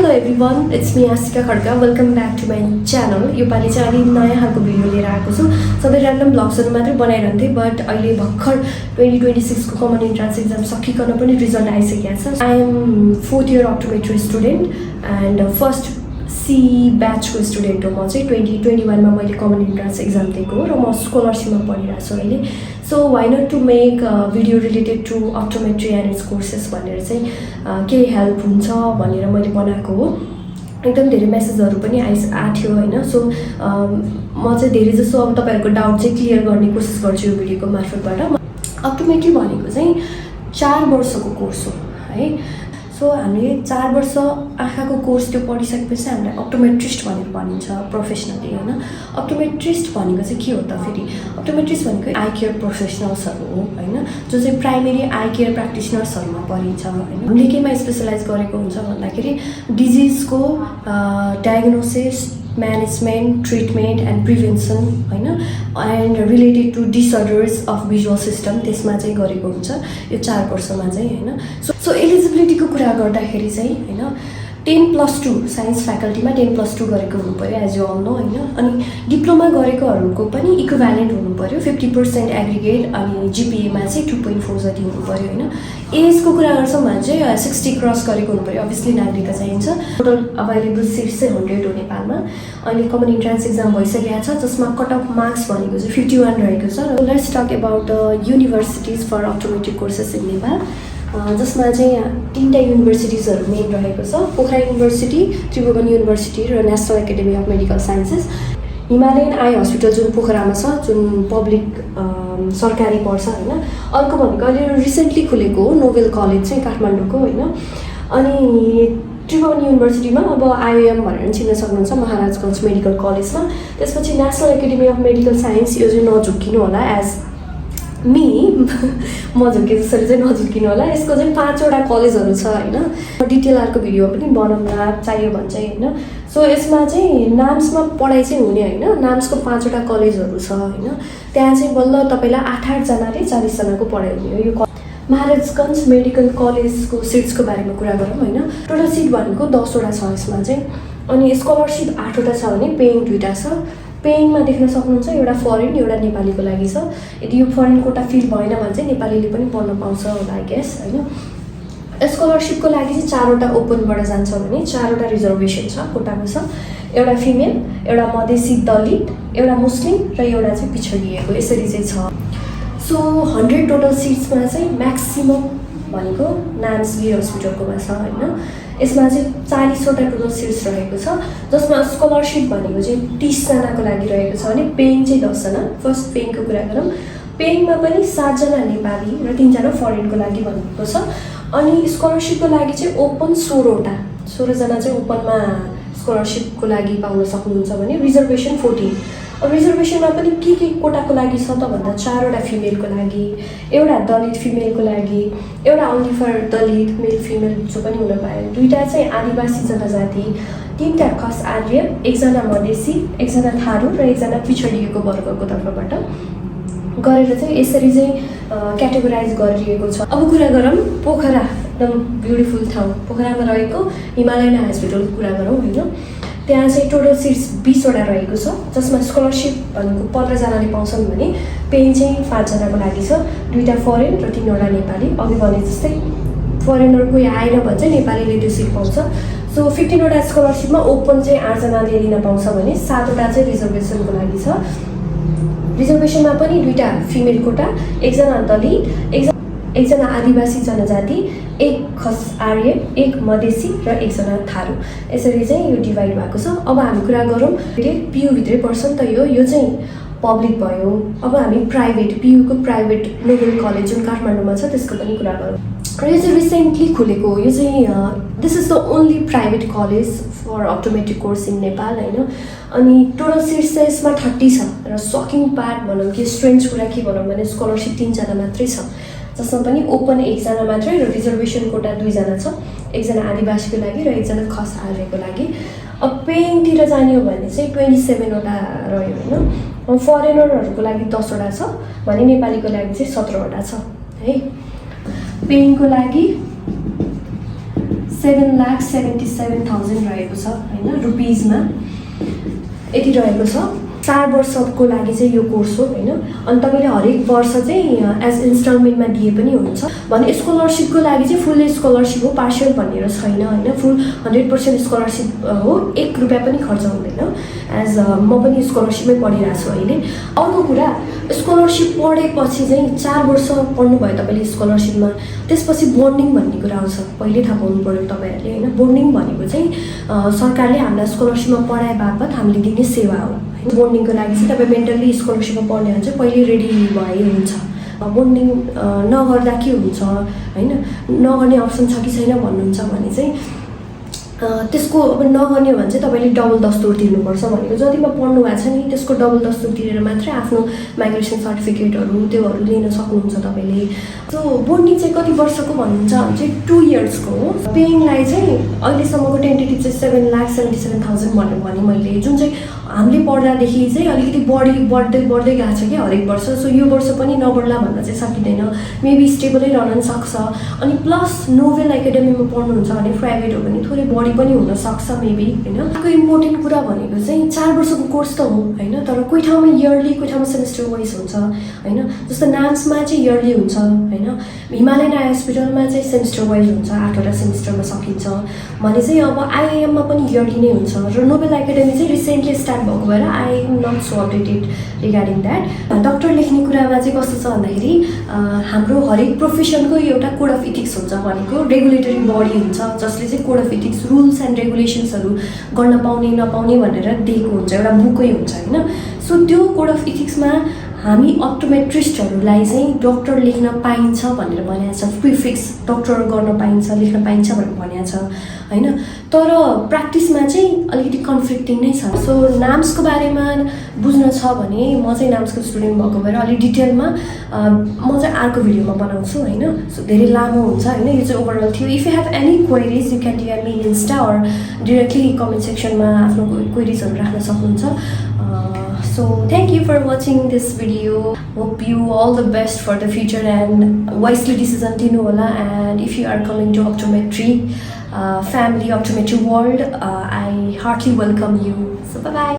Hello everyone, it's me Asika Khadka. Welcome back to my channel. यो पालि चाहिँ अलि नयाँ खालको भिडियो लिएर आएको छु. सबै र्यान्डम ब्लग्सहरु मात्रै बनाइरहन्थे बट अहिले भर्खर 2026 को कमन एन्ट्रान्स एक्जाम सकिकन पनि रिजल्ट आइसकेको छ. I am 4th year optometry student and first C batch को स्टुडेन्ट हो. म चाहिँ 2021 मा मैले कमन एन्ट्रान्स एक्जाम दिएको र म स्कलरशिपमा पढिरहेको छु अहिले. So why not to make a video related to optometry and its courses भनेर चाहिँ के हेल्प हुन्छ भनेर मैले बनाएको हो. एकदम धेरै मेसेजहरु पनि आथ्यो हैन. सो म चाहिँ धेरै जसो अब तपाईहरुको डाउट चाहिँ क्लियर गर्ने कोसिस गर्छु यो भिडियोको मार्फतबाट. अप्टोमेट्री भनेको चाहिँ 4 वर्षको कोर्स हो है. सो हामीले 4 वर्ष आँखाको कोर्स त्यो पढिसकेपछि हामीलाई अप्टोमेट्रिस्ट भनेर भनिन्छ प्रोफेसनली हैन. अप्टोमेट्रिस्ट भनेको चाहिँ के हो त फेरि? अप्टोमेट्रिस्ट भनेको आई केयर प्रोफेसनल्सहरु हो हैन, जो चाहिँ प्राइमेरी आई केयर प्र्याक्टिसनर्सहरुमा परिन्छ हैन. हामीले केमा स्पेशलाइज गरेको हुन्छ भन्दाखेरि डिजिजको diagnosis, management, treatment and prevention हैन, and related to disorders of visual system त्यसमा चाहिँ गरेको हुन्छ यो 4 वर्षमा चाहिँ हैन. सो एलिजिबिलिटी को कुरा गर्दाखेरि चाहिँ हैन 10+2 साइन्स फ्याकल्टीमा 10+2 गरेको हुनु पर्यो एज यु अल नो हैन. अनि डिप्लोमा गरेकोहरुको पनि इक्विभ्यालेन्ट हुनु पर्यो 50% एग्रिगेट अनि जीपीए मा चाहिँ 2.4 जति हुनु पर्यो हैन. एज को कुरा गर्छौं भने चाहिँ 60 क्रस गरेको हुनु पर्यो. अभियसली नागरिकता चाहिन्छ. टोटल अवेलेबल सिट्स चाहिँ 100 हो नेपालमा. अहिले कमन एन्ट्रान्स एक्जाम भइसकेको छ जसमा कट अफ मार्क्स भनेको चाहिँ 51 रहेको छ. Let's talk about the universities for optometric courses in Nepal, जसमा चाहिँ 3टा युनिभर्सिटिजहरु मेन रहेको छ. पोखरा युनिभर्सिटी, त्रिभुवन युनिभर्सिटी र national academy of medical sciences. Himalayan eye hospital जुन पोखरामा छ, जुन पब्लिक सरकारी पर्छ हैन. अर्को भनेको अहिले रिसेन्टली खुलेको हो नोबेल कलेज चाहिँ काठमाडौँको हैन. अनि त्रिभुवन युनिभर्सिटीमा अब आइएम भनेर चिन्न सक्नुहुन्छ, महाराजगञ्ज मेडिकल कलेजमा. त्यसपछि national academy of medical science. यो चाहिँ नझुक्किनु होला एज मी म झुके जसरी चाहिँ नझुक्किनु होला. यसको चाहिँ 5वटा कलेजहरु छ हैन. डिटेल अर्को भिडियो पनि बनाउँला चाहियो भने चाहिँ हैन. सो यसमा चाहिँ नाम्समा पढाइ चाहिँ हुने हैन. नाम्सको 5वटा कलेजहरु छ हैन. त्यहाँ चाहिँ बल्ल तपाईलाई 8-8 जनाले 40 जनाको पढाइ हुने हो. यो महाराजगञ्ज मेडिकल कलेजको सिट्सको बारेमा कुरा गरौँ हैन. टोटल सिट भनेको 10वटा छ यसमा चाहिँ. अनि स्कलरशिप 8वटा छ भने पेइङ 2टा छ. पेइङमा देख्न सक्नुहुन्छ एउटा फरेन एउटा नेपालीको लागि छ. यदि यो फरेन कोटा फिल भएन भने चाहिँ नेपालीले पनि पढ्न पाउँछ होला आई गेस हैन. स्कलरशिपको लागि चाहिँ 4वटा ओपनबाट जान्छ भने 4वटा रिजर्भेसन छ कोटामा छ. एउटा फिमेल, एउटा मधेसी दलित, एउटा मुस्लिम र एउटा चाहिँ पिछडिएको, यसरी चाहिँ छ. सो 100 टोटल सिट्समा चाहिँ म्याक्सिमम भनेको नाम्स वी हस्पिटलकोमा छ हैन. यसमा चाहिँ 40वटा टोटल सिट्स रहेको छ, जसमा स्कलरशिप भनेको चाहिँ 30 जनाको लागि रहेको छ भने पेइङ चाहिँ 10 जना. फर्स्ट पेइङको कुरा गरौँ. पेइङमा पनि 7 जना नेपाली र 3 जना फरेनको लागि भनेको छ. अनि स्कलरशिपको लागि चाहिँ ओपन 16 जना चाहिँ ओपनमा स्कलरशिपको लागि पाउन सक्नुहुन्छ भने रिजर्भेसन 14. अब रिजर्भेसनमा पनि के कोटाको लागि छ त भन्दा 4वटा फिमेलको लागि, एउटा दलित फिमेलको लागि, एउटा only for Dalit male female जो पनि हुन पाए, 2टा चाहिँ आदिवासी जनजाति, 3टा खस आर्य, 1 जना मधेसी, 1 जना थारू र 1 जना पिछडिएको वर्गको तर्फबाट गरेर चाहिँ यसरी चाहिँ क्याटेगोराइज गरिएको छ. अब कुरा गरौँ पोखरा, एकदम ब्युटिफुल ठाउँ पोखरामा रहेको हिमालयन हस्पिटलको कुरा गरौँ हैन. त्यहाँ चाहिँ टोटल सिट्स 20वटा रहेको छ, जसमा स्कलरशिप भनेको 15 जनाले पाउँछन् भने पेइङ चाहिँ 5 जनाको लागि छ. 2टा फरेन र 3वटा नेपाली. अघि भने जस्तै फरेनर कोही आएन भने चाहिँ नेपालीले त्यो सिट पाउँछ. सो 15वटा स्कलरशिपमा ओपन चाहिँ 8 जनाले लिन पाउँछ भने 7वटा चाहिँ रिजर्भेसनको लागि छ. रिजर्भेसनमा पनि 2टा फिमेल कोटा, 1 जना दलित, 1 जना आदिवासी जनजाति, 1 खस आर्य, 1 मधेसी र 1 जना थारू. यसरी चाहिँ यो डिभाइड भएको छ. अब हामी कुरा गरौँ पियु भित्रै पर्छ नि त यो चाहिँ पब्लिक भयो. अब हामी प्राइभेट पियुको प्राइभेट नोबेल कलेज जुन काठमाडौँमा छ त्यसको पनि कुरा गरौँ. र यो चाहिँ रिसेन्टली खुलेको हो. यो चाहिँ this is the only private college for optometric course in Nepal हैन. अनि टोटल सिट्स चाहिँ यसमा 30 छ. र सकिङ पार्ट भनौँ कि स्ट्रेन्ज कुरा के भनौँ भने स्कलरशिप 3 जना मात्रै छ, जसमा पनि ओपन 1 जना मात्रै र रिजर्भेसन कोटा 2 जना छ. 1 जना आदिवासीको लागि र 1 जना खस आर्यको लागि. अब पेइङतिर जाने हो भने चाहिँ 27वटा रह्यो हैन. फरेनरहरूको लागि 10वटा छ भने नेपालीको लागि चाहिँ 17वटा छ है. पेइङको लागि 7,77,000 रहेको छ होइन, रुपिजमा यति रहेको छ। 4 वर्षको लागि चाहिँ यो कोर्स हो होइन। अनि तपाईँले हरेक वर्ष चाहिँ एज इन्स्टलमेन्टमा दिए पनि हुन्छ। भने स्कलरसिपको लागि चाहिँ फुल स्कलरसिप हो, पार्सियल भनेर छैन होइन, फुल 100% स्कलरसिप हो, 1 रुपियाँ पनि खर्च हुँदैन। एज म पनि स्कलरसिपमै पढिरहेको छु अहिले। अर्को कुरा, स्कलरसिप पढेपछि चाहिँ 4 वर्ष पढ्नुभयो तपाईँले स्कलरसिपमा, त्यसपछि बोन्डिङ भन्ने कुरा आउँछ। पहिले थाहा पाउनु पऱ्यो तपाईँहरूले होइन। बोन्डिङ भनेको चाहिँ सरकारले हामीलाई स्कलरसिपमा पढाए बापत हामीले दिने सेवा हो। बोन्डिङको लागि चाहिँ तपाईँ मेन्टल्ली स्कलरसिपमा पढ्ने भने चाहिँ पहिले रेडी भए हुन्छ। बोन्डिङ नगर्दा के हुन्छ होइन, नगर्ने अप्सन छ कि छैन भन्नुहुन्छ भने चाहिँ त्यसको अब नगर्ने हो भने चाहिँ तपाईँले डबल दस्तुर तिर्नुपर्छ भनेको। जतिमा पढ्नु भएको छ नि त्यसको डबल दस्तुर तिरेर मात्रै आफ्नो माइग्रेसन सर्टिफिकेटहरू त्योहरू लिन सक्नुहुन्छ तपाईँले। सो बोन्डिङ चाहिँ कति वर्षको भन्नुहुन्छ भने चाहिँ 2 इयर्सको हो। पेइङलाई चाहिँ अहिलेसम्मको टेन्टेटिभ चाहिँ 7,77,000 भने मैले, जुन चाहिँ हामीले पढ्दादेखि चाहिँ अलिकति बढ्दै गएको छ कि हरेक वर्ष। सो यो वर्ष पनि नबढ्ला भन्न चाहिँ सकिँदैन, मेबी स्टेबलै रहन सक्छ। अनि प्लस नोभेल एकाडेमीमा पढ्नुहुन्छ भने प्राइभेट हो भने थोरै बढी पनि हुनसक्छ मेबी होइन। अर्को इम्पोर्टेन्ट कुरा भनेको चाहिँ 4 वर्षको कोर्स त हो होइन, तर कोही ठाउँमा इयरली कोही ठाउँमा सेमेस्टर वाइज हुन्छ होइन। जस्तो नाम्समा चाहिँ इयरली हुन्छ होइन, हिमालयन आई हस्पिटलमा चाहिँ सेमेस्टर वाइज हुन्छ, 8वटा सेमेस्टरमा सकिन्छ भने चाहिँ अब आइआइएममा पनि इयरली नै हुन्छ। र नोबेल एकाडेमी चाहिँ रिसेन्टली स्टार्ट भएको भएर I am not so updated regarding that. Doctor लेख्ने कुरामा चाहिँ कस्तो छ भन्दाखेरि हाम्रो हरेक प्रोफेसनको एउटा कोड अफ इथिक्स हुन्छ भनेको, रेगुलेटरी बडी हुन्छ जसले चाहिँ code of ethics rules and रेगुलेसन्सहरू गर्न पाउने नपाउने भनेर दिएको हुन्छ, एउटा बुकै हुन्छ होइन। सो त्यो कोड अफ इथिक्समा हामी अप्टोमेट्रिस्टहरूलाई चाहिँ डक्टर लेख्न पाइन्छ भनेर भनेको छ, प्रिफिक्स डक्टर गर्न पाइन्छ लेख्न पाइन्छ भनेर भनेको छ होइन। तर प्र्याक्टिसमा चाहिँ अलिकति कन्फ्लिक्टिङ नै छ। सो नाम्सको बारेमा बुझ्न छ भने म चाहिँ नाम्सको स्टुडेन्ट भएको भएर अलिक डिटेलमा म चाहिँ अर्को भिडियोमा बनाउँछु होइन। सो धेरै लामो हुन्छ होइन, यो चाहिँ ओभरअल थियो। If you have any queries you can DM me in insta or directly comment सेक्सनमा आफ्नो क्वेरिजहरू राख्न सक्नुहुन्छ। So thank you for watching this video. Hope you all the best for the future and wisely decision linu hola. And if you are coming to optometry family, optometry world, I heartily welcome you. So bye bye.